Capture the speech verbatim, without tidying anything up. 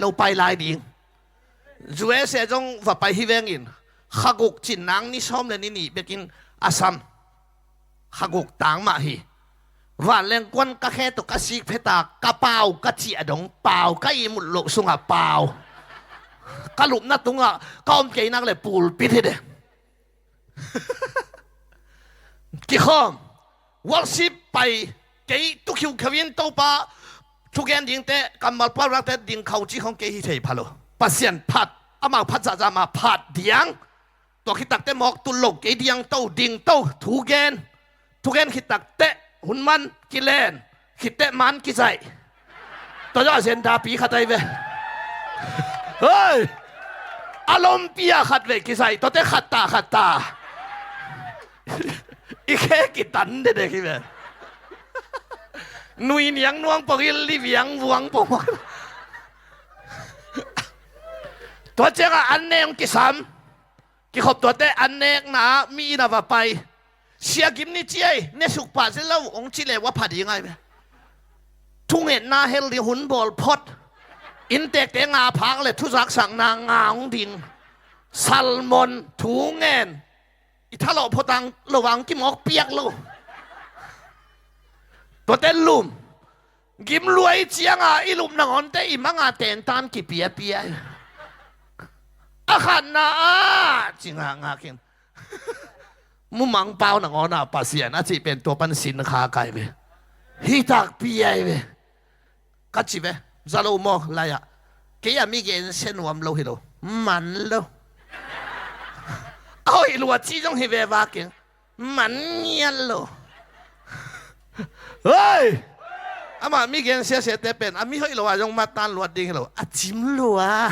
lo pai lai ding. U S A zong va pai hi vengin, kha guk cin nang ni sawm le ni nih bekin a sam. Kha guk tang mah hi. Vanleng kuan ka khe tawh ka sik phet a, ka pau ka cih a dong pau, ka ihmut loh sungah pau. Ka lupna tungah ka om kei nak le pulpit hi de. Kikhawm, worship pai, kei tu khiukheu in Topa thugen dingte, kammal pualvakte ding khau ci khong kei hi thei pha lo. Pasian phat, amau phat zahzah mah phat diang. Tua khit takte mawk tul lo, kei diang to, ding to, thugen. Thugen khit takte hun man kilen, khit teh man kizaih. Tua zong agenda pi khat ahi ve. Hei! A lompi a khat vei kizaih, tuate khat ta, khat ta. I khe kitan dedek hi ve. Nui niang nuang pongin li viang vuang pong. Tua ciangah an neng kisam. Kikhop tuate an nekna ah mi inn a va pai. Sia Gim ni ci ei, ne suk pah zel lo, hong ci leh ua pha ding ai ve. Thungetna hel ding hun bawl phot. Inntekte nga phak le thuzaksakna nga hong ding. Salmon, thungen. I thalawh photang lo vang kimawk piak lo. Tuate lum. Gim luai cianga i lup nangawnte i manga tentan kipiapia. A khatna ah ci ngakngak in. Mumang pau nangawn ah Pasian a cih pen tua pan sin kha kai ve. Hi takpi ai ve. Ka ci ve. Za lo maw lai-ah. Kei a mi gensia nuam lo hi lo. Man lo. A hoih lua ci zong hi ve vakin. Man ngiat lo. Hei! Amah mi gensia siate pen a mi hoih lo a zong matan luat ding hi lo, a cim lua.